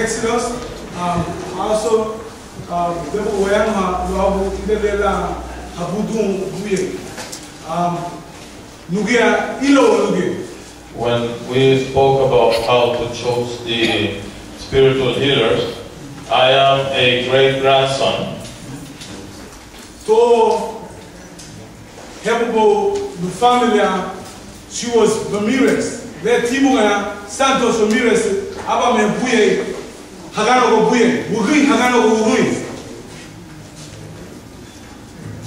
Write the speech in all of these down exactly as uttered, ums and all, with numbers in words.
Exodus, um, also, um, debo wayanuha luagu ida liña lan habudun buye. Um, nuguya ilo nuguya. When we spoke about how to choose the spiritual healers, I am a great grandson. To hebubo nu familia, she was Ramirez. Le tibuga Santos Ramirez, aba meha buye, hagana go buye, wugui, hagana go wugui.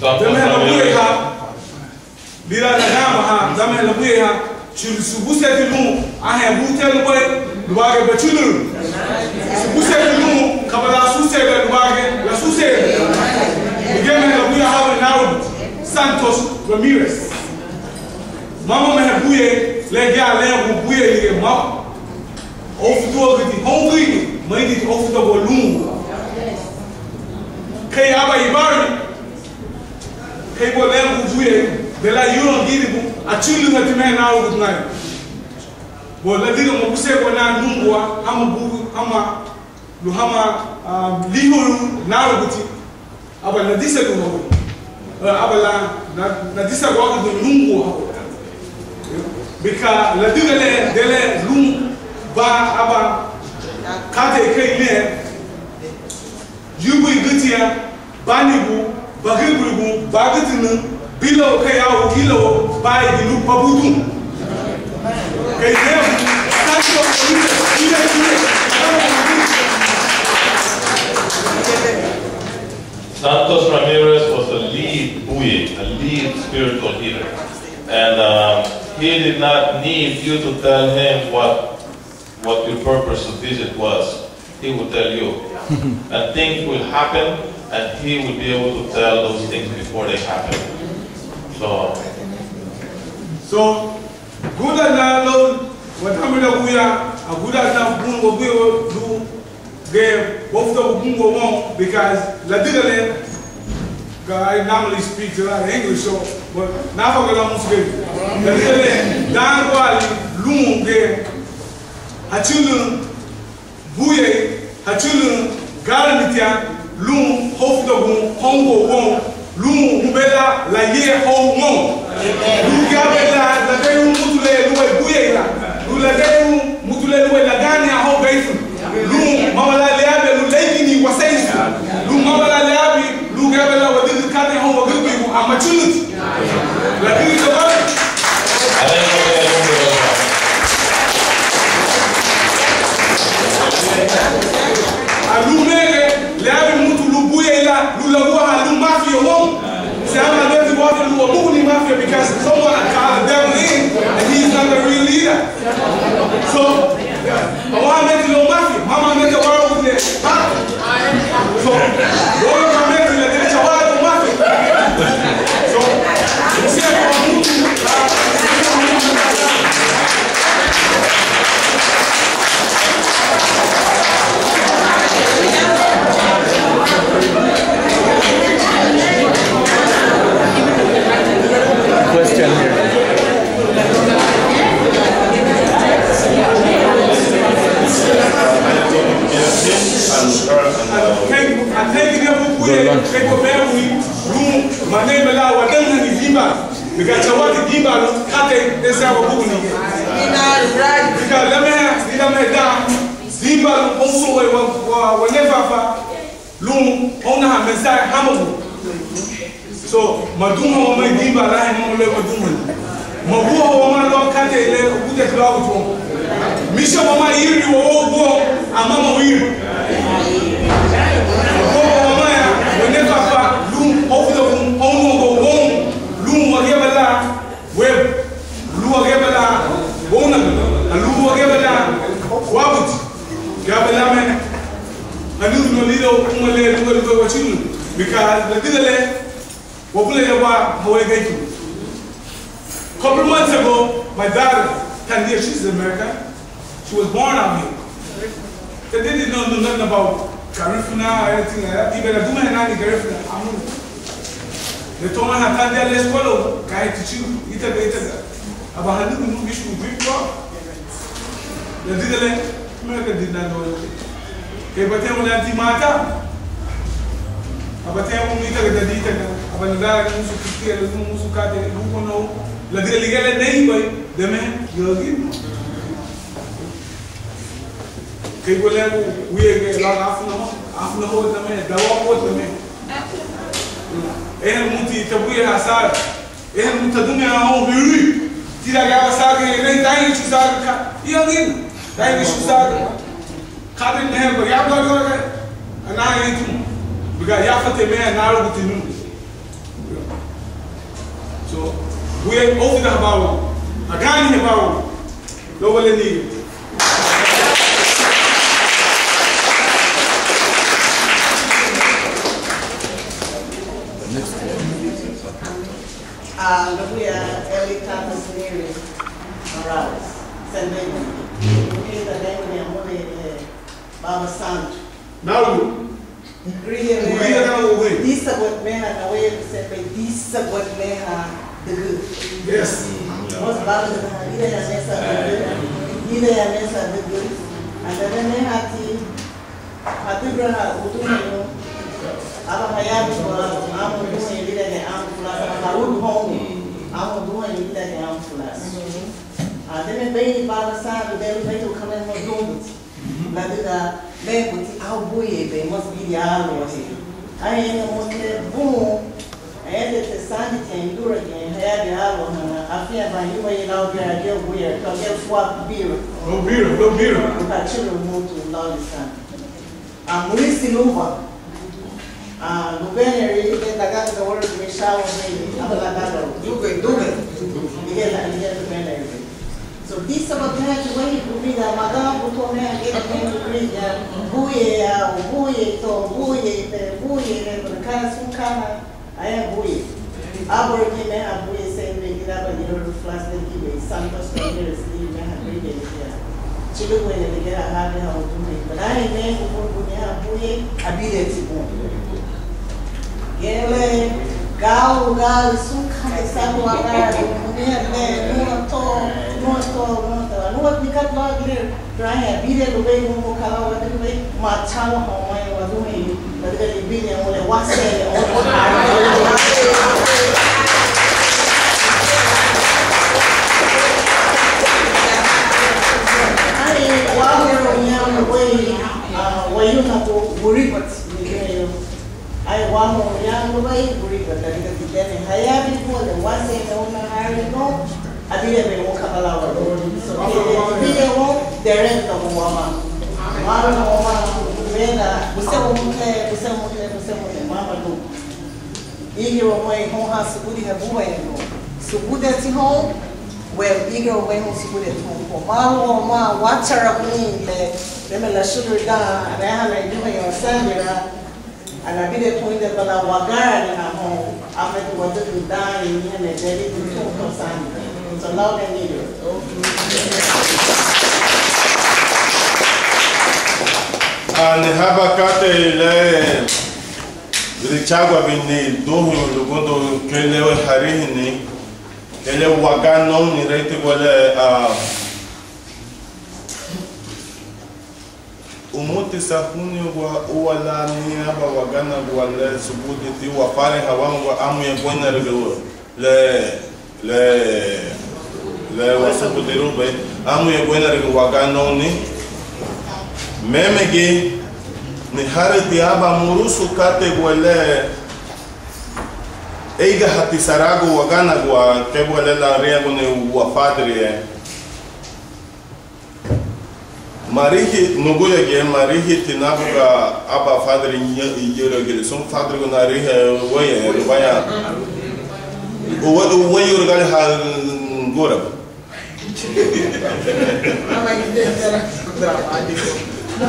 Santos Ramirez. Lira laganbaha, dame labuyeha, chul subuseti lun, ahe bute lubei, lubage bachuluru. Subuseti lun, kabala susega lubage, la susega. Ligeme labuye hawe naru, Santos Ramirez. Mama meha buye, le gea le buye lige mau. Ofutuagüti, hongüiti, maiditi ofutuagu lun. Kei aba ibari, kei bo lengu buye, bela yuron giribu, achülühati meha narugutu nai. Bo ladüga mabusegua na nungua, hama buru, hama, lu hama, ah, lihuru naruguti. Aba nadise lun hau. Aba la, na, nadise guagu lun nungua hau. Bika ladüga le, dele lun ba aba katei kei le, yubu igutia, banigu, bagüburigu, bagütünü, bilo kei au, ilo, bai, ilu, babudun. Kei le, tanto, ila, ila, ila. Santos Ramirez was a lead buye, a lead spiritual healer. And um, he did not need you to tell him what, what your purpose of visit was. He will tell you. And things will happen, and he will be able to tell those things before they happen. So, so, guda na lo, watami lo buya, aguda na bun, wabuya, du, ge, both of them go on, because ladüga le, I normally speak a lot of English, so, but nafa gala musu ge. Ladüga le, dan wali, lun ge, achulun, buye, achulun, garamitia, lun, hofudagun, hongo, won, lun, hubela, la ye, ho, won. Lun, gabela, la de, lun, mutule, lun, buye, la. Lun, la de, lun, mutule, lun, la gani, a, ho, gaifu. Lun, mama la leabe, lun, leigini, waseisu. Lun, mama la leabe, lun, gabela, wadügü, kate, ho, wagügü, amachuluti. Ladüga, chaval. Alumere, leabe mutu lubuye la, lulaguaha lumafia won. Se ama deti wafi luwa muguni mafia because someone called the devil in and he is not the real leader. So, awa meti lumafia, mama meti wara ude, ha? So, wara meti la derecha wara lumafia. So, usia kwa mutu, Question here. Go lunch. Because chawa ti dimbalu kate dese awa buguni. Because lame, lame da dimbalu onsu wa, wa, wa nefafa lun ona ha mensaje hamagu. So madunha wamai dimba lahe mama le madunha. Maguha wamai lo kate le ugute kilo agutu. Misha wamai iri wo wo amama wiri. Maguha wamai ya wa nefafa lun ofuda kun onu go won lun wageba la. We, lun wageba la wóunagu, lun wageba la wabuti, gaba lame, anügünu lido uma le luga luga wachinu, because ladüga le wabula ya wa hawe gaitu. Couple months ago, my daughter, Tandia, she's American. She was born out here. They didn't know, know nothing about Garifuna or anything like that. Even I do my nani Garifuna. Amu. They told me how Tandia left school. Kai teacher, ita be ita. Aba handu mu bishu grip ko. They did it. America did not know anything. Kei bategu lan ti mata. Aba tegu mita ga dadita ga. Aba nadara musu kristian, musu kate, buko no. Ladüga ligía le neibei, deme, yagin. Kei gua legu, wie ge, la afuna ho, afuna ho deme, dawa ho deme. Eh, muti tabuya asara. Eh, muta dume ahon hiri. Tira ga asara, ne dai ni chusaga ka. Yagin. Dai ni chusaga. Kadri meha ba ya ba ba ana itu. Biga ya fate meha na ro gutinu. So, we over the habawa. Agani habawa. Lo wale ni. Ah, luguya Eli Thomas Neri Morales. Sendei. Ita dengu ni amore, eh, Baba Santu. Nalu. Ríe meha. Ríe nalu, güey. Disa guat meha, na weye kusepei, disa guat meha degü. Yes. Mos baba degü, ida ya mesa degü. Ida ya mesa degü. Andare meha ti, Adüga ha uduheñu, aba hayabi wa amu uduheñu lídangiñe amu fulasu, aba harudu houn amu uduheñu lídangiñe amu fulasu. Ademe beni Baba Santu, beni beni ukamenu dunguti. Ladüga meguti au buye be mos bidi alu wahi. Aña ina mos le bun. Ayandeti sandi tiña induragüñe, hayabin aluahana, afiñebaña yubayi lau bira ageu buya, ageu fua bira. Lau bira, lau bira. Lukachulu mutu lau lisandi. A, murisi luba. A, lubeneri, le dagadu gawara gumi shawa beni, abalagada. Dube, dube. Ligela, ligela lubeneri. So, disa ba meha ti wehi bubida, maga buto meha gede meha bubida, buye ya, buye to, buye te, buye le, buye kara sun kana. Aya buye. Aboro gi meha buye se be gi laba gi loro flas de gi be Santos Ramírez gi meha buye de gi ya. Chilu buye de gi ha ha de ha udume. Bana ime bu bu meha buye abide ti bu. Gele gau gali sun kante sabu agara de bu meha de nua to, nua to, nua to. Nua ni kat lo agile. Raña bide lubéi nungu kala wadügübei machawa homaña wadumei ladüga libidi amule wase o. Ani wahuru ña lubéi wayunagu wuribati. Ai, wamo ya lubai guriga dariga didene hayabi bole wase na una hari no. Abire be wo kabala wa do so ke bire wo derenta wo wama. Wama wama bena buse wo mute buse mute buse mute mama do. Igiro mo e ho ha subudi ha buwa e no subudi ati ho. Well, igiro mo e ho subudi ati ho. Mama wama wachara buni le. Deme la sugar da aneha na iduha yo sandira. Anabire tuinde bala wagarani na ho, ametu wadügü dani, ni heme deri tu tu tosani. So lau de nilo. Ani haba kate le richagua bini duhu lugudu kele we harihini, kele waganoni reiti wale a Umuti sahuni wa uwa la ni aba waganagua le subudi ti wafare hawangua amuye guenarügü le le le wasubudirubei amuye guenarügü waganoni. Memegi ni harüti aba murusu kategua le eigahati saragu waganagua kegua le lariñaguni wafadirie. Marihi nuguya ge marihi tinabuga aba fadri iyürügili sun fadrigu narihe weya rubaya. Uwe uwe yurgali ha ngura.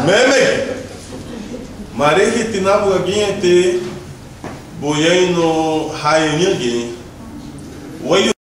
Meme marihi tinabuga giñeti. Buyeinu hayeñügi weyu